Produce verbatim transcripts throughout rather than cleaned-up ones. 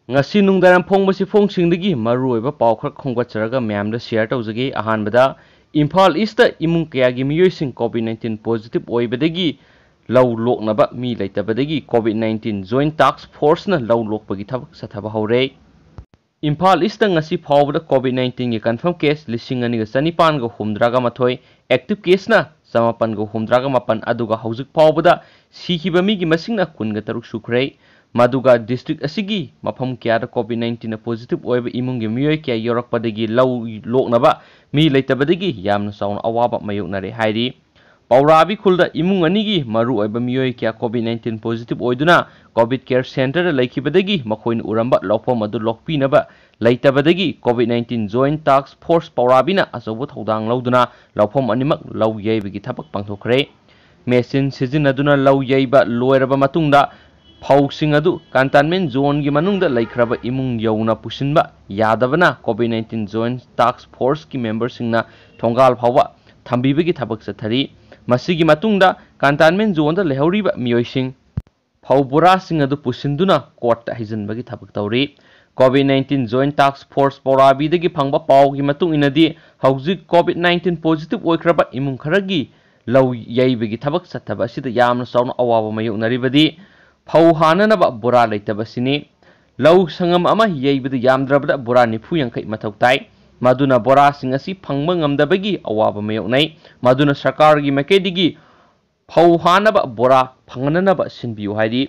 ꯉꯁꯤ ꯅꯨꯡꯗꯥꯡ ꯐꯣꯡꯕ ꯆꯦꯐꯣꯡꯁꯤꯡꯗꯒꯤ ꯃꯔꯨꯑꯣꯏꯕ ꯄꯥꯎ ꯈꯔ ꯈꯣꯝꯒꯠꯆꯔꯒ ꯃꯌꯥꯝꯗ share ꯇꯧꯖꯒꯦ꯫ ꯑꯍꯥꯟꯕꯗ, ꯏꯝꯐꯥꯜ ꯏꯁꯇ ꯏꯃꯨꯡ ꯀꯌꯥꯒꯤ ꯃꯤꯑꯣꯏꯁꯤꯡ COVID nineteen positive ꯑꯣꯏꯕꯗꯒꯤ ꯂꯧ ꯂꯣꯛꯅꯕ ꯃꯤ ꯂꯩꯇꯕꯗꯒꯤ COVID nineteen Joint Task Forceꯅ ꯂꯧ ꯂꯣꯛꯄꯒꯤ ꯊꯕꯛ ꯆꯠꯊꯕ ꯍꯧꯔꯦ꯫ ꯏꯝꯐꯥꯜ ꯏꯁꯇ ꯉꯁꯤ ꯐꯥꯎꯕꯗ COVID nineteenꯒꯤ confirm case ꯂꯤꯁꯤꯡ ꯑꯅꯤꯒ ꯆꯅꯤꯄꯥꯟꯒ ꯍꯨꯝꯗ꯭ꯔꯥꯒ ꯃꯥꯊꯣꯏ, active caseꯅ ꯆꯃꯥꯄꯟꯒ ꯍꯨꯝꯗ꯭ꯔꯥꯒ ꯃꯥꯄꯟ, ꯑꯗꯨꯒ ꯍꯧꯖꯤꯛ ꯐꯥꯎꯕꯗ ꯁꯤꯈꯤꯕ ꯃꯤꯒꯤ ꯃꯁꯤꯡꯅ ꯀꯨꯟꯒ ꯇꯔꯨꯛ ꯁꯨꯈ꯭ꯔꯦ꯫ ꯃꯗꯨꯒ district ꯑꯁꯤꯒꯤ ꯃꯐꯝ ꯀꯌꯥꯗ COVID nineteenꯅ positive ꯑꯣꯏꯕ ꯏꯃꯨꯡꯒꯤ ꯃꯤꯑꯣꯏ ꯀꯌꯥ ꯌꯧꯔꯛꯄꯗꯒꯤ ꯂꯧ ꯂꯣꯛꯅꯕ ꯃꯤ ꯂꯩꯇꯕꯗꯒꯤ ꯌꯥꯝꯅ ꯆꯥꯎꯅ ꯑꯋꯥꯕ ꯃꯥꯌꯣꯛꯅꯔꯦ ꯍꯥꯏꯔꯤ꯫ ꯄꯧꯔꯥꯕꯤ ꯈꯨꯜꯗ ꯏꯃꯨꯡ ꯑꯅꯤꯒꯤ ꯃꯔꯨꯑꯣꯏꯕ ꯃꯤꯑꯣꯏ ꯀꯌꯥ COVID nineteen positive ꯑꯣꯏꯗꯨꯅ COVID care centreꯗ ꯂꯩꯈꯤꯕꯗꯒꯤ ꯃꯈꯣꯏꯅ ꯎꯔꯝꯕ ꯂꯧꯐꯝ ꯑꯗꯨ ꯂꯣꯛꯄꯤꯅꯕ ꯂꯩꯇꯕꯗꯒꯤ COVID nineteen Joint Task Force ꯄꯧꯔꯥꯕꯤꯅ ꯑꯆꯧꯕ ꯊꯧꯗꯥꯡ ꯂꯧꯗꯨꯅ ꯂꯧꯐꯝ ꯑꯅꯤꯃꯛ ꯂꯧ ꯌꯩꯕꯒꯤ ꯊꯕꯛ ꯄꯥꯡꯊꯣꯛꯈ꯭ꯔꯦ꯫ Machine ꯁꯤꯖꯤꯟꯅꯗꯨꯅ ꯂꯧ ꯌꯩꯕ ꯂꯣꯏꯔꯕ ꯃꯇꯨꯡꯗ ꯐꯧꯁꯤꯡ ꯑꯗꯨ containment zoneꯒꯤ ꯃꯅꯨꯡꯗ ꯂꯩꯈ꯭ꯔꯕ ꯏꯃꯨꯡ ꯌꯧꯅ ꯄꯨꯁꯤꯟꯕ ꯌꯥꯗꯕꯅ COVID nineteen Joint Task Forceꯀꯤ memberꯁꯤꯡꯅ ꯊꯣꯡꯒꯥꯜ ꯐꯥꯎꯕ ꯊꯝꯕꯤꯕꯒꯤ ꯊꯕꯛ ꯆꯠꯊꯔꯤ꯫ ꯃꯁꯤꯒꯤ ꯃꯇꯨꯡꯗ containment zoneꯗ ꯂꯩꯍꯧꯔꯤꯕ ꯃꯤꯑꯣꯏꯁꯤꯡ ꯐꯧ ꯕꯣꯔꯥꯁꯤꯡ ꯑꯗꯨ ꯄꯨꯁꯤꯟꯗꯨꯅ courtꯇ ꯍꯩꯖꯤꯟꯕꯒꯤ ꯊꯕꯛ ꯇꯧꯔꯤ꯫ COVID nineteen Joint Task Force ꯄꯧꯔꯥꯕꯤꯗꯒꯤ ꯐꯪꯕ ꯄꯥꯎꯒꯤ ꯃꯇꯨꯡ ꯏꯟꯅꯗꯤ, ꯍꯧꯖꯤꯛ COVID nineteen positive ꯑꯣꯏꯈ꯭ꯔꯕ ꯏꯃꯨꯡ ꯈꯔꯒꯤ ꯂꯧ ꯌꯩꯕꯒꯤ ꯊꯕꯛ ꯆꯠꯊꯕ ꯑꯁꯤꯗ ꯌꯥꯝꯅ ꯆꯥꯎꯅ ꯑꯋꯥꯕ ꯃꯥꯌꯣꯛꯅꯔꯤꯕꯗꯤ ꯐꯧ ꯍꯥꯟꯅꯅꯕ ꯕꯣꯔꯥ ꯂꯩꯇꯕꯁꯤꯅꯤ꯫ ꯂꯧ ꯁꯪꯒꯝ ꯑꯃ ꯌꯩꯕꯗ ꯌꯥꯝꯗ꯭ꯔꯕꯗ ꯕꯣꯔꯥ ꯅꯤꯐꯨ ꯌꯥꯡꯈꯩ ꯃꯊꯧ ꯇꯥꯏ꯫ ꯃꯗꯨꯅ ꯕꯣꯔꯥꯁꯤꯡ ꯑꯁꯤ ꯐꯪꯕ ꯉꯝꯗꯕꯒꯤ ꯑꯋꯥꯕ ꯃꯥꯌꯣꯛꯅꯩ꯫ ꯃꯗꯨꯅ ꯁꯔꯀꯥꯔꯒꯤ ꯃꯥꯏꯀꯩꯗꯒꯤ ꯐꯧ ꯍꯥꯟꯅꯕ ꯕꯣꯔꯥ ꯐꯪꯍꯟꯅꯅꯕ ꯁꯤꯟꯕꯤꯌꯨ ꯍꯥꯏꯔꯤ꯫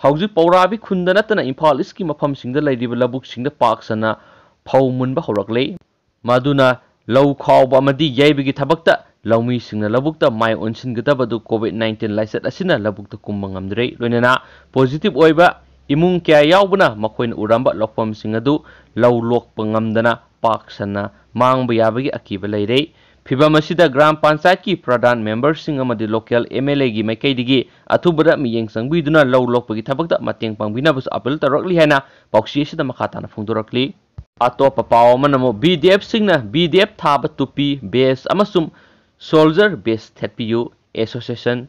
ꯍꯧꯖꯤꯛ ꯄꯧꯔꯥꯕꯤ ꯈꯨꯟꯗ ꯅꯠꯇꯅ ꯏꯝꯐꯥꯜ ꯏꯁꯀꯤ ꯃꯐꯝꯁꯤꯡꯗ ꯂꯩꯔꯤꯕ ꯂꯧꯕꯨꯛꯁꯤꯡꯗ ꯄꯥꯛ ꯁꯟꯅ ꯐꯧ ꯃꯨꯟꯕ ꯍꯧꯔꯛꯂꯦ꯫ ꯃꯗꯨꯅ ꯂꯧ ꯈꯥꯎꯕ ꯑꯃꯗꯤ ꯌꯩꯕꯒꯤ ꯊꯕꯛꯇ ꯂꯧꯃꯤꯁꯤꯡꯅ ꯂꯧꯕꯨꯛꯇ ꯃꯥꯏ ꯑꯣꯟꯁꯤꯟꯒꯗꯕꯗꯨ COVID nineteen ꯂꯥꯏꯆꯠ ꯑꯁꯤꯅ ꯂꯧꯕꯨꯛꯇ ꯀꯨꯝꯕ ꯉꯝꯗ꯭ꯔꯦ꯫ ꯂꯣꯏꯅꯅ positive ꯑꯣꯏꯕ ꯏꯃꯨꯡ ꯀꯌꯥ ꯌꯥꯎꯕꯅ ꯃꯈꯣꯏꯅ ꯎꯔꯝꯕ ꯂꯧꯐꯝꯁꯤꯡ ꯑꯗꯨ ꯂꯧ ꯂꯣꯛꯄ ꯉꯝꯗꯅ ꯄꯥꯛ ꯁꯟꯅ ꯃꯥꯡꯕ ꯌꯥꯕꯒꯤ ꯑꯀꯤꯕ ꯂꯩꯔꯦ꯫ ꯐꯤꯚꯝ ꯑꯁꯤꯗ ꯒ꯭ꯔꯥꯝ ꯄꯟꯆꯥꯌꯠꯀꯤ ꯄ꯭ꯔꯙꯥꯟ memberꯁꯤꯡ ꯑꯃꯗꯤ local MLAꯒꯤ ꯃꯥꯏꯀꯩꯗꯒꯤ ꯑꯊꯨꯕꯗ ꯃꯤꯠꯌꯦꯡ ꯆꯪꯕꯤꯗꯨꯅ ꯂꯧ ꯂꯣꯛꯄꯒꯤ ꯊꯕꯛꯇ ꯃꯇꯦꯡ ꯄꯥꯡꯕꯤꯅꯕꯁꯨ appeal ꯇꯧꯔꯛꯂꯤ ꯍꯥꯏꯅ ꯄꯥꯎꯆꯦ ꯑꯁꯤꯗ ꯃꯈꯥ ꯇꯥꯅ ꯐꯣꯡꯗꯣꯔꯛꯂꯤ꯫ ꯑꯇꯣꯞꯄ ꯄꯥꯎ ꯑꯃꯅ ꯑꯃꯨꯛ, BDFꯁꯤꯡꯅ BDF ꯊꯥꯕ ꯇꯨꯄꯤ, badge ꯑꯃꯁꯨꯡ soldier badge ꯊꯦꯠꯄꯤꯌꯨ, association꯫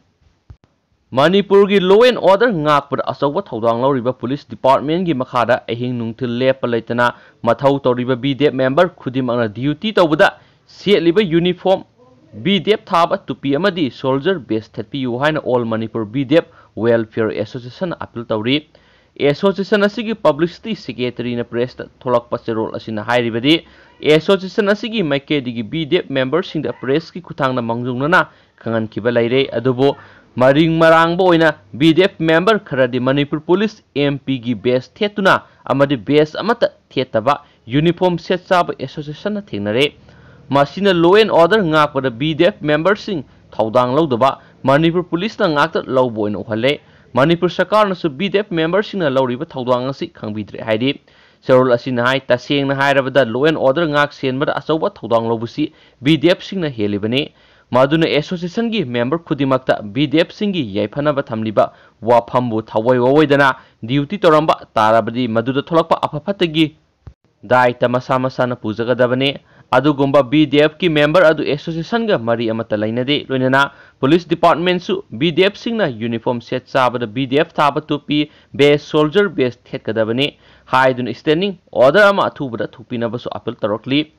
ꯃꯅꯤꯄꯨꯔꯒꯤ law and order ꯉꯥꯛꯄꯗ ꯑꯆꯧꯕ ꯊꯧꯗꯥꯡ ꯂꯧꯔꯤꯕ police departmentꯀꯤ ꯃꯈꯥꯗ ꯑꯍꯤꯡ ꯅꯨꯡꯊꯤꯜ ꯂꯦꯞꯄ ꯂꯩꯇꯅ ꯃꯊꯧ ꯇꯧꯔꯤꯕ B D F member ꯈꯨꯗꯤꯡꯃꯛꯅ duty ꯇꯧꯕꯗ ꯁꯦꯠꯂꯤꯕ uniform, B D F ꯊꯥꯕ ꯇꯨꯄꯤ ꯑꯃꯗꯤ soldier badge ꯊꯦꯠꯄꯤꯌꯨ ꯍꯥꯏꯅ All Manipur B D F Welfare Association appeal ꯇꯧꯔꯤ꯫ Association ꯑꯁꯤꯒꯤ publicity secretaryꯅ pressꯇ ꯊꯣꯛꯂꯛꯄ ꯆꯦꯔꯣꯜ ꯑꯁꯤꯅ ꯍꯥꯏꯔꯤꯕꯗꯤ, association ꯑꯁꯤꯒꯤ ꯃꯥꯏꯀꯩꯗꯒꯤ B D F memberꯁꯤꯡꯗ pressꯀꯤ ꯈꯨꯠꯊꯥꯡꯗ ꯃꯥꯡꯖꯧꯅꯅ ꯈꯪꯍꯟꯈꯤꯕ ꯂꯩꯔꯦ꯫ ꯑꯗꯨꯕꯨ ꯃꯔꯤꯡ ꯃꯔꯥꯡꯕ ꯑꯣꯏꯅ B D F member ꯈꯔꯗꯤ ꯃꯅꯤꯄꯨꯔ police M Pꯒꯤ badge ꯊꯦꯠꯇꯨꯅ ꯑꯃꯗꯤ badge ꯑꯃꯠꯇ ꯊꯦꯠꯇꯕ uniform set ꯆꯥꯕ associationꯅ ꯊꯦꯡꯅꯔꯦ꯫ ꯃꯁꯤꯅ law and order ꯉꯥꯛꯄꯗ B D F memberꯁꯤꯡ ꯊꯧꯗꯥꯡ ꯂꯧꯗꯕ ꯃꯅꯤꯄꯨꯔ policeꯅ ꯉꯥꯛꯇ ꯂꯧꯕ ꯑꯣꯏꯅ ꯎꯍꯜꯂꯦ꯫ ꯃꯅꯤꯄꯨꯔ ꯁꯔꯀꯥꯔꯅꯁꯨ B D F memberꯁꯤꯡꯅ ꯂꯧꯔꯤꯕ ꯊꯧꯗꯥꯡ ꯑꯁꯤ ꯈꯪꯕꯤꯗ꯭ꯔꯦ ꯍꯥꯏꯔꯤ꯫ ꯆꯦꯔꯣꯜ ꯑꯁꯤꯅ ꯍꯥꯏ, ꯇꯁꯦꯡꯅ ꯍꯥꯏꯔꯕꯗ law and order ꯉꯥꯛ ꯁꯦꯟꯕꯗ ꯑꯆꯧꯕ ꯊꯧꯗꯥꯡ ꯂꯧꯕꯁꯤ B D Fꯁꯤꯡꯅ ꯍꯦꯜꯂꯤꯕꯅꯤ꯫ ꯃꯗꯨꯅ associationꯒꯤ member ꯈꯨꯗꯤꯡꯃꯛꯇ B D Fꯁꯤꯡꯒꯤ ꯌꯥꯏꯐꯅꯕ ꯊꯝꯂꯤꯕ ꯋꯥꯐꯝꯕꯨ ꯊꯋꯥꯏ ꯋꯥꯋꯣꯏꯗꯅ duty ꯇꯧꯔꯝꯕ ꯇꯥꯔꯕꯗꯤ ꯃꯗꯨꯗ ꯊꯣꯛꯂꯛꯄ ꯑꯐ ꯐꯠꯇꯒꯤ ꯗꯥꯏꯇ ꯃꯁꯥ ꯃꯁꯥꯅ ꯄꯨꯖꯒꯗꯕꯅꯤ꯫ ꯑꯗꯨꯒꯨꯝꯕ B D Fꯀꯤ member ꯑꯗꯨ associationꯒ ꯃꯔꯤ ꯑꯃꯠꯇ ꯂꯩꯅꯗꯦ꯫ ꯂꯣꯏꯅꯅ police departmentꯁꯨ B D Fꯁꯤꯡꯅ uniform set ꯆꯥꯕꯗ B D F ꯊꯥꯕ ꯇꯨꯄꯤ, badge, soldier badge ꯊꯦꯠꯀꯗꯕꯅꯤ ꯍꯥꯏꯗꯨꯅ standing order ꯑꯃ ꯑꯊꯨꯕꯗ ꯊꯣꯛꯄꯤꯅꯕꯁꯨ appeal ꯇꯧꯔꯛꯂꯤ꯫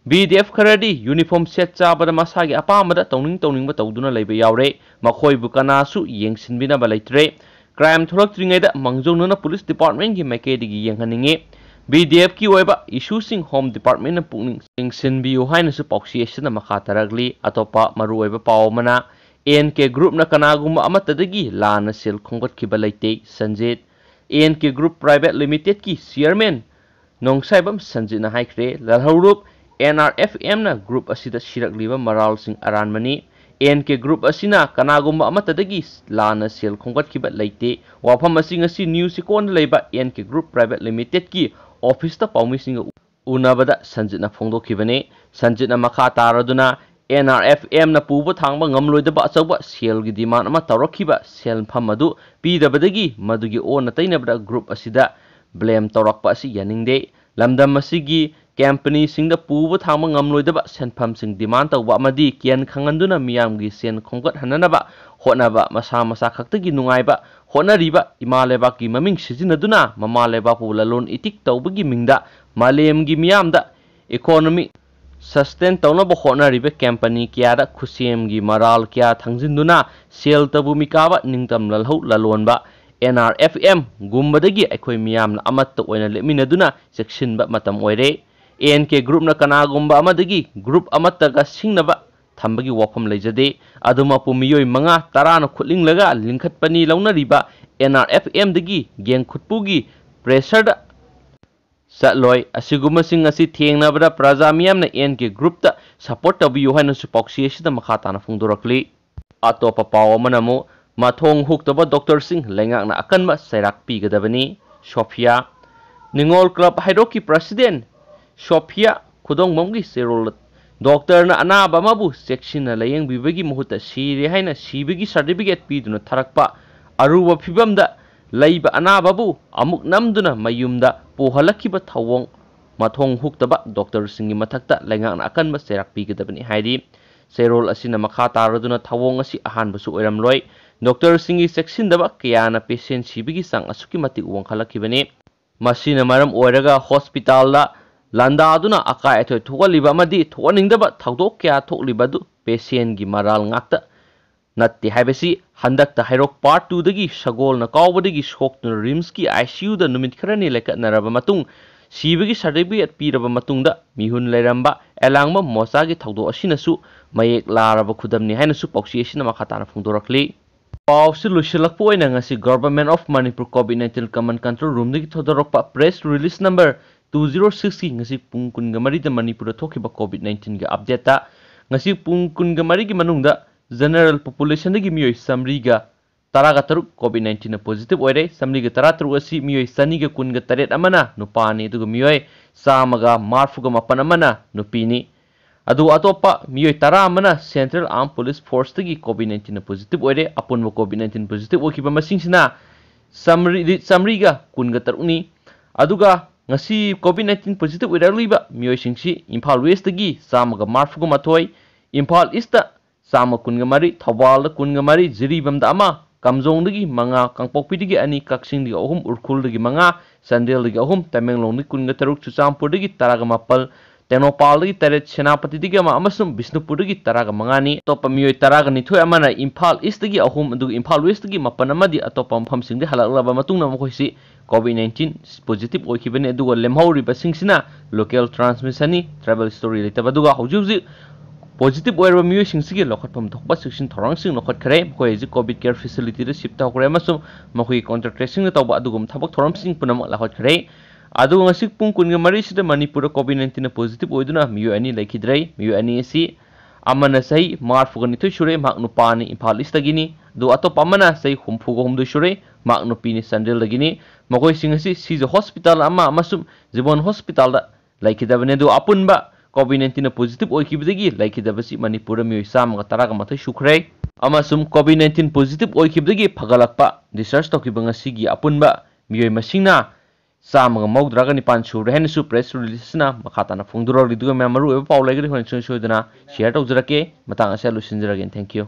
B D F ꯈꯔꯗꯤ uniform set ꯆꯥꯕꯗ ꯃꯁꯥꯒꯤ ꯑꯄꯥꯝꯕꯗ ꯇꯧꯅꯤꯡ ꯇꯧꯅꯤꯡꯕ ꯇꯧꯗꯨꯅ ꯂꯩꯕ ꯌꯥꯎꯔꯦ꯫ ꯃꯈꯣꯏꯕꯨ ꯀꯅꯥꯁꯨ ꯌꯦꯡꯁꯤꯟꯕꯤꯅꯕ ꯂꯩꯇ꯭ꯔꯦ꯫ Crime ꯊꯣꯛꯂꯛꯇ꯭ꯔꯤꯉꯩꯗ ꯃꯥꯡꯖꯧꯅꯅ police departmentꯀꯤ ꯃꯥꯏꯀꯩꯗꯒꯤ ꯌꯦꯡꯍꯟꯅꯤꯡꯉꯤ꯫ B D Fꯀꯤ ꯑꯣꯏꯕ issueꯁꯤꯡ Home Departmentꯅ ꯄꯨꯛꯅꯤꯡ ꯆꯤꯡꯁꯤꯟꯕꯤꯌꯨ ꯍꯥꯏꯅꯁꯨ ꯄꯥꯎꯆꯦ ꯑꯁꯤꯅ ꯃꯈꯥ ꯇꯥꯔꯛꯂꯤ꯫ ꯑꯇꯣꯞꯄ ꯃꯔꯨꯑꯣꯏꯕ ꯄꯥꯎ ꯑꯃꯅ, N K Groupꯅ ꯀꯅꯥꯒꯨꯝꯕ ꯑꯃꯠꯇꯗꯒꯤ ꯂꯥꯟꯅ ꯁꯦꯜ ꯈꯣꯝꯒꯠꯈꯤꯕ ꯂꯩꯇꯦ꯫ Sanjit, N K Group Private Limitedꯀꯤ chairman ꯅꯣꯡꯁꯥꯏꯕꯝ ꯁꯟꯖꯤꯠꯅ ꯍꯥꯏꯈ꯭ꯔꯦ, ꯂꯥꯜꯍꯧꯔꯨꯞ, N R F Mꯅ group ꯑꯁꯤꯗ ꯁꯤꯔꯛꯂꯤꯕ ꯃꯔꯥꯜꯁꯤꯡ ꯑꯔꯥꯟꯕꯅꯤ꯫ N K Group ꯑꯁꯤꯅ ꯀꯅꯥꯒꯨꯝꯕ ꯑꯃꯠꯇꯗꯒꯤ ꯂꯥꯟꯅ ꯁꯦꯜ ꯈꯣꯝꯒꯠꯈꯤꯕ ꯂꯩꯇꯦ꯫ ꯋꯥꯐꯝ ꯑꯁꯤ ꯉꯁꯤ New Checkonꯗ ꯂꯩꯕ N K Group Private Limitedꯀꯤ officeꯇ ꯄꯥꯎꯃꯤꯁꯤꯡꯒ ꯎꯅꯕꯗ ꯁꯟꯖꯤꯠꯅ ꯐꯣꯡꯗꯣꯛꯈꯤꯕꯅꯤ꯫ ꯁꯟꯖꯤꯠꯅ ꯃꯈꯥ ꯇꯥꯔꯗꯨꯅ, N R F Mꯅ ꯄꯨꯕ ꯊꯥꯡꯕ ꯉꯝꯂꯣꯏꯗꯕ ꯑꯆꯧꯕ ꯁꯦꯜꯒꯤ demand ꯑꯃ ꯇꯧꯔꯛꯈꯤꯕ ꯁꯦꯜꯐꯝ ꯑꯗꯨ ꯄꯤꯗꯕꯗꯒꯤ ꯃꯗꯨꯒꯤ ꯑꯣꯟꯅ ꯇꯩꯅꯕꯗ group ꯑꯁꯤꯗ blame ꯇꯧꯔꯛꯄ ꯑꯁꯤ ꯌꯥꯅꯤꯡꯗꯦ꯫ ꯂꯝꯗꯝ ꯑꯁꯤꯒꯤ ꯀꯝꯄꯅꯤꯁꯤꯡꯗ ꯄꯨꯕ ꯊꯥꯡꯕ ꯉꯝꯂꯣꯏꯗꯕ ꯁꯦꯟꯐꯝꯁꯤꯡ demand ꯇꯧꯕ ꯑꯃꯗꯤ ꯀꯤꯍꯟ ꯈꯪꯍꯟꯗꯨꯅ ꯃꯤꯌꯥꯝꯒꯤ ꯁꯦꯟ ꯈꯣꯝꯒꯠꯍꯟꯅꯅꯕ ꯍꯣꯠꯅꯕ, ꯃꯁꯥ ꯃꯁꯥ ꯈꯛꯇꯒꯤ ꯅꯨꯡꯉꯥꯏꯕ ꯍꯣꯠꯅꯔꯤꯕ ꯏꯃꯥ ꯂꯩꯕꯥꯛꯀꯤ ꯃꯃꯤꯡ ꯁꯤꯖꯤꯟꯅꯗꯨꯅ ꯃꯃꯥ ꯂꯩꯕꯥꯛꯄꯨ ꯂꯂꯣꯟ ꯏꯇꯤꯛ ꯇꯧꯕꯒꯤ ꯃꯤꯡꯗ ꯃꯥꯂꯦꯝꯒꯤ ꯃꯤꯌꯥꯝꯗ economy sustain ꯇꯧꯅꯕ ꯍꯣꯠꯅꯔꯤꯕ ꯀꯝꯄꯅꯤ ꯀꯌꯥꯗ ꯈꯨꯠꯁꯦꯝꯒꯤ ꯃꯔꯥꯜ ꯀꯌꯥ ꯊꯪꯖꯤꯟꯗꯨꯅ ꯁꯦꯜ ꯇꯧꯕ ꯃꯤꯀꯥꯕ ꯅꯤꯡꯇꯝ ꯂꯜꯍꯧ ꯂꯂꯣꯟꯕ N R F M ꯒꯨꯝꯕꯗꯒꯤ ꯑꯩꯈꯣꯏ ꯃꯤꯌꯥꯝꯅ ꯑꯃꯠꯇ ꯑꯣꯏꯅ ꯂꯦꯞꯃꯤꯟꯅꯗꯨꯅ ꯆꯦꯛꯁꯤꯟꯕ ꯃꯇꯝ ꯑꯣꯏꯔꯦ꯫ A N K groupꯅ ꯀꯅꯥꯒꯨꯝꯕ ꯑꯃꯗꯒꯤ group ꯑꯃꯠꯇꯒ ꯁꯤꯡꯅꯕ ꯊꯝꯕꯒꯤ ꯋꯥꯐꯝ ꯂꯩꯖꯗꯦ꯫ ꯑꯗꯨꯃꯛꯄꯨ ꯃꯤꯑꯣꯏ ꯃꯉꯥ ꯇꯔꯥꯅ ꯈꯨꯠꯂꯤꯡꯂꯒ ꯂꯤꯡꯈꯠꯄꯅꯤ ꯂꯧꯅꯔꯤꯕ N R F M ꯗꯒꯤ ꯒꯦꯡ ꯈꯨꯠꯄꯨꯒꯤ pressureꯗ ꯆꯠꯂꯣꯏ꯫ ꯑꯁꯤꯒꯨꯝꯕꯁꯤꯡ ꯑꯁꯤ ꯊꯦꯡꯅꯕꯗ ꯄ꯭ꯔꯖꯥ ꯃꯤꯌꯥꯝꯅ N K groupꯇ support ꯇꯧꯕꯤꯌꯨ ꯍꯥꯏꯅꯁꯨ ꯄꯥꯎꯆꯦ ꯑꯁꯤꯗ ꯃꯈꯥ ꯇꯥꯅ ꯐꯣꯡꯗꯣꯔꯛꯂꯤ꯫ ꯑꯇꯣꯞꯄ ꯄꯥꯎ ꯑꯃꯅ ꯑꯃꯨꯛ ꯃꯊꯣꯡ ꯍꯨꯛꯇꯕ doctorꯁꯤꯡ ꯂꯩꯉꯥꯛꯅ ꯑꯀꯟꯕ ꯆꯩꯔꯥꯛ ꯄꯤꯒꯗꯕꯅꯤ꯫ ꯁꯣꯐꯤꯌꯥ꯫ ꯅꯤꯉꯣꯜ club ꯍꯩꯔꯣꯛꯀꯤ president ꯁꯣꯐꯤꯌꯥ ꯈꯨꯗꯣꯡꯕꯝꯒꯤ ꯆꯦꯔꯣꯜ doctorꯅ ꯑꯅꯥꯕ ꯑꯃꯕꯨ ꯆꯦꯛꯁꯤꯟꯅ ꯂꯥꯌꯦꯡꯕꯤꯕꯒꯤ ꯃꯍꯨꯠꯇ ꯁꯤꯔꯦ ꯍꯥꯏꯅ ꯁꯤꯕꯒꯤ certificate ꯄꯤꯗꯨꯅ ꯊꯥꯔꯛꯄ ꯑꯔꯨꯕ ꯐꯤꯕꯝꯗ ꯂꯩꯕ ꯑꯅꯥꯕꯕꯨ ꯑꯃꯨꯛ ꯅꯝꯗꯨꯅ ꯃꯌꯨꯝꯗ ꯄꯨꯍꯜꯂꯛꯈꯤꯕ ꯊꯧꯑꯣꯡ ꯃꯊꯣꯡ ꯍꯨꯛꯇꯕ doctorꯁꯤꯡꯒꯤ ꯃꯊꯛꯇ ꯂꯩꯉꯥꯛꯅ ꯑꯀꯟꯕ ꯆꯩꯔꯥꯛ ꯄꯤꯒꯗꯕꯅꯤ ꯍꯥꯏꯔꯤ꯫ ꯆꯦꯔꯣꯜ ꯑꯁꯤꯅ ꯃꯈꯥ ꯇꯥꯔꯗꯨꯅ ꯊꯧꯑꯣꯡ ꯑꯁꯤ ꯑꯍꯥꯟꯕꯁꯨ ꯑꯣꯏꯔꯝꯂꯣꯏ꯫ Doctorꯁꯤꯡꯒꯤ ꯆꯦꯛꯁꯤꯟꯗꯕ ꯀꯌꯥꯅ patient ꯁꯤꯕꯒꯤ ꯆꯥꯡ ꯑꯁꯨꯛꯀꯤ ꯃꯇꯤꯛ ꯋꯥꯡꯈꯠꯂꯛꯈꯤꯕꯅꯤ꯫ ꯃꯁꯤꯅ ꯃꯔꯝ ꯑꯣꯏꯔꯒ hospitalꯗ ꯂꯥꯟꯗꯥꯗꯨꯅ ꯑꯀꯥꯏ ꯑꯇꯣꯏ ꯊꯣꯛꯍꯜꯂꯤꯕ ꯑꯃꯗꯤ ꯊꯣꯛꯍꯟꯅꯤꯡꯗꯕ ꯊꯧꯗꯣꯛ ꯀꯌꯥ ꯊꯣꯛꯂꯤꯕ ꯑꯗꯨ patientꯒꯤ ꯃꯔꯥꯜ ꯉꯥꯛꯇ ꯅꯠꯇꯦ ꯍꯥꯏꯕꯁꯤ ꯍꯟꯗꯛꯇ ꯍꯩꯔꯣꯛ part twoꯗꯒꯤ ꯁꯒꯣꯜꯅ ꯀꯥꯎꯕꯗꯒꯤ ꯁꯣꯛꯇꯨꯅ RIMSꯀꯤ ICUꯗ ꯅꯨꯃꯤꯠ ꯈꯔꯅꯤ ꯂꯩꯀꯠꯅꯔꯕ ꯃꯇꯨꯡ ꯁꯤꯕꯒꯤ certificate ꯄꯤꯔꯕ ꯃꯇꯨꯡꯗ ꯃꯤꯍꯨꯟ ꯂꯩꯔꯝꯕ ꯑꯦꯂꯥꯡꯕꯝ ꯃꯣꯆꯥꯒꯤ ꯊꯧꯗꯣꯛ ꯑꯁꯤꯅꯁꯨ ꯃꯌꯦꯛ ꯂꯥꯔꯕ ꯈꯨꯗꯝꯅꯤ ꯍꯥꯏꯅꯁꯨ ꯄꯥꯎꯆꯦ ꯑꯁꯤꯅ ꯃꯈꯥ ꯇꯥꯅ ꯐꯣꯡꯗꯣꯔꯛꯂꯤ꯫ ꯄꯥꯎꯁꯤ ꯂꯣꯏꯁꯤꯜꯂꯛꯄ ꯑꯣꯏꯅ ꯉꯁꯤ Government of Manipur COVID nineteen Command Control Roomꯗꯒꯤ ꯊꯣꯏꯗꯣꯔꯛꯄ press release number two zero sixꯀꯤ ꯉꯁꯤ ꯄꯨꯡ ꯀꯨꯟꯒ ꯃꯔꯤꯗ ꯃꯅꯤꯄꯨꯔꯗ ꯊꯣꯛꯈꯤꯕ COVID nineteenꯒꯤ updateꯇ ꯉꯁꯤ ꯄꯨꯡ ꯀꯨꯟꯒ ꯃꯔꯤꯒꯤ ꯃꯅꯨꯡꯗ general populationꯗꯒꯤ ꯃꯤꯑꯣꯏ ꯆꯥꯃꯔꯤꯒ ꯇꯔꯥꯒ ꯇꯔꯨꯛ COVID nineteenꯅ positive ꯑꯣꯏꯔꯦ꯫ ꯆꯥꯃꯔꯤꯒ ꯇꯔꯥꯇꯔꯨꯛ ꯑꯁꯤ ꯃꯤꯑꯣꯏ ꯆꯅꯤꯒ ꯀꯨꯟꯒ ꯇꯔꯦꯠ ꯑꯃꯅ ꯅꯨꯄꯥꯅꯤ, ꯑꯗꯨꯒ ꯃꯤꯑꯣꯏ ꯆꯥꯝꯃꯒ ꯃꯔꯤꯐꯨꯒ ꯃꯥꯄꯟ ꯑꯃꯅ ꯅꯨꯄꯤꯅꯤ꯫ ꯑꯗꯨ ꯑꯇꯣꯞꯄ ꯃꯤꯑꯣꯏ ꯇꯔꯥ ꯑꯃꯅ Central Armed Police Forceꯇꯒꯤ COVID nineteenꯅ positive ꯑꯣꯏꯔꯦ꯫ ꯑꯄꯨꯟꯕ COVID nineteen positive ꯑꯣꯏꯈꯤꯕ ꯃꯁꯤꯡꯁꯤꯅ ꯆꯥꯃꯔꯤ, ꯆꯥꯃꯔꯤꯒ ꯀꯨꯟꯒ ꯇꯔꯨꯛꯅꯤ꯫ ꯑꯗꯨꯒ ꯉꯁꯤ COVID nineteen positive ꯑꯣꯏꯔꯛꯂꯤꯕ ꯃꯤꯑꯣꯏꯁꯤꯡꯁꯤ ꯏꯝꯐꯥꯜ Westꯇꯒꯤ ꯆꯥꯝꯃꯒ ꯃꯔꯤꯐꯨꯒ ꯃꯥꯊꯣꯏ, ꯏꯝꯐꯥꯜ Eastꯇ ꯆꯥꯝꯃ ꯀꯨꯟꯒ ꯃꯔꯤ, ꯊꯧꯕꯥꯜꯗ ꯀꯨꯟꯒ ꯃꯔꯤ, ꯖꯤꯔꯤꯕꯥꯝꯗ ꯑꯃ, ꯀꯥꯝꯖꯣꯡꯗꯒꯤ ꯃꯉꯥ, ꯀꯥꯡꯄꯣꯛꯄꯤꯗꯒꯤ ꯑꯅꯤ, ꯀꯛꯆꯤꯡꯗꯒꯤ ꯑꯍꯨꯝ, ꯎꯈ꯭ꯔꯨꯜꯗꯒꯤ ꯃꯉꯥ, ꯆꯥꯟꯗꯦꯜꯗꯒꯤ ꯑꯍꯨꯝ, ꯇꯃꯦꯡꯂꯣꯡꯗꯒꯤ ꯀꯨꯟꯒ ꯇꯔꯨꯛ, ꯆꯨꯔꯆꯥꯟꯄꯨꯔꯗꯒꯤ ꯇꯔꯥꯒ ꯃꯥꯄꯜ, ꯇꯦꯡꯅꯧꯄꯥꯜꯗꯒꯤ ꯇꯔꯦꯠ, ꯁꯦꯅꯥꯄꯇꯤꯗꯒꯤ ꯑꯃ ꯑꯃꯁꯨꯡ ꯕꯤꯁꯅꯨꯄꯨꯔꯗꯒꯤ ꯇꯔꯥꯒ ꯃꯉꯥꯅꯤ꯫ ꯑꯇꯣꯞꯄ ꯃꯤꯑꯣꯏ ꯇꯔꯥꯒ ꯅꯤꯊꯣꯏ ꯑꯃꯅ ꯏꯝꯐꯥꯜ Eastꯇꯒꯤ ꯑꯍꯨꯝ, ꯑꯗꯨꯒ ꯏꯝꯐꯥꯜ Westꯇꯒꯤ ꯃꯥꯄꯜ ꯑꯃꯗꯤ ꯑꯇꯣꯞꯄ ꯃꯐꯝꯁꯤꯡꯗ ꯍꯜꯂꯛꯂꯕ ꯃꯇꯨꯡꯗ ꯃꯈꯣꯏꯁꯤ COVID nineteen positive ꯑꯣꯏꯈꯤꯕꯅꯤ꯫ ꯑꯗꯨꯒ ꯂꯦꯝꯍꯧꯔꯤꯕꯁꯤꯡꯁꯤꯅ local transmissionꯅꯤ, travel history ꯂꯩꯇꯕ꯫ ꯑꯗꯨꯒ ꯍꯧꯖꯤꯛ ꯍꯧꯖꯤꯛ positive ꯑꯣꯏꯔꯕ ꯃꯤꯑꯣꯏꯁꯤꯡꯁꯤꯒꯤ ꯂꯧꯈꯠꯐꯝ ꯊꯣꯛꯄ ꯆꯦꯛꯁꯤꯟ ꯊꯧꯔꯥꯡꯁꯤꯡ ꯂꯧꯈꯠꯈ꯭ꯔꯦ꯫ ꯃꯈꯣꯏ ꯍꯧꯖꯤꯛ COVID care facilityꯗ shift ꯇꯧꯈ꯭ꯔꯦ ꯑꯃꯁꯨꯡ ꯃꯈꯣꯏꯒꯤ contact tracingꯅ ꯇꯧꯕ ꯑꯗꯨꯒꯨꯝꯕ ꯊꯕꯛ ꯊꯧꯔꯝꯁꯤꯡ ꯄꯨꯝꯅꯃꯛ ꯂꯧꯈꯠꯈ꯭ꯔꯦ꯫ ꯑꯗꯨꯒ ꯉꯁꯤ ꯄꯨꯡ ꯀꯨꯟꯒ ꯃꯔꯤꯁꯤꯗ ꯃꯅꯤꯄꯨꯔꯗ COVID nineteenꯅ positive ꯑꯣꯏꯗꯨꯅ ꯃꯤꯑꯣꯏ ꯑꯅꯤ ꯂꯩꯈꯤꯗ꯭ꯔꯦ꯫ ꯃꯤꯑꯣꯏ ꯑꯅꯤ ꯑꯁꯤ ꯑꯃꯅ ꯆꯍꯤ ꯃꯔꯤꯐꯨꯒ ꯅꯤꯊꯣꯏ ꯁꯨꯔꯦ, ꯃꯍꯥꯛ ꯅꯨꯄꯥꯅꯤ, ꯏꯝꯐꯥꯜ Eastꯇꯒꯤꯅꯤ꯫ ꯑꯗꯨꯒ ꯑꯇꯣꯞꯄ ꯑꯃꯅ ꯆꯍꯤ ꯍꯨꯝꯐꯨꯒ ꯍꯨꯝꯗꯣꯏ ꯁꯨꯔꯦ, ꯃꯍꯥꯛ ꯅꯨꯄꯤꯅꯤ, ꯆꯥꯟꯗꯦꯜꯗꯒꯤꯅꯤ꯫ ꯃꯈꯣꯏꯁꯤꯡ ꯑꯁꯤ ꯁꯤꯖ hospital ꯑꯃ ꯑꯃꯁꯨꯡ ꯖꯤꯕꯣꯟ hospitalꯗ ꯂꯩꯈꯤꯗꯕꯅꯤ꯫ ꯑꯗꯨꯒ ꯑꯄꯨꯟꯕ COVID nineteenꯅ positive ꯑꯣꯏꯈꯤꯕꯗꯒꯤ ꯂꯩꯈꯤꯗꯕꯁꯤ ꯃꯅꯤꯄꯨꯔꯗ ꯃꯤꯑꯣꯏ ꯆꯥꯝꯃꯒ ꯇꯔꯥꯒ ꯃꯥꯊꯣꯏ ꯁꯨꯈ꯭ꯔꯦ꯫ ꯑꯃꯁꯨꯡ COVID nineteen positive ꯑꯣꯏꯈꯤꯕꯗꯒꯤ ꯐꯒꯠꯂꯛꯄ, discharge ꯇꯧꯈꯤꯕ ꯉꯁꯤꯒꯤ ꯑꯄꯨꯟꯕ ꯃꯤꯑꯣꯏ ꯃꯁꯤꯡꯅ ꯆꯥꯝꯃꯒ ꯃꯧꯗ꯭ꯔꯥꯒ ꯅꯤꯄꯥꯟ ꯁꯨꯔꯦ ꯍꯥꯏꯅꯁꯨ press release ꯑꯁꯤꯅ ꯃꯈꯥ ꯇꯥꯅ ꯐꯣꯡꯗꯣꯔꯛꯂꯤ꯫ ꯑꯗꯨꯒ ꯃꯌꯥꯝ ꯃꯔꯨꯑꯣꯏꯕ ꯄꯥꯎ ꯂꯩꯔꯒꯗꯤ ꯑꯩꯈꯣꯏꯅ ꯁꯨꯡꯁꯣꯏ ꯁꯣꯏꯗꯅ share ꯇꯧꯖꯔꯛꯀꯦ꯫ ꯃꯇꯥꯡ ꯑꯁꯤꯗ ꯂꯣꯏꯁꯤꯟꯖꯔꯒꯦ꯫ Thank you꯫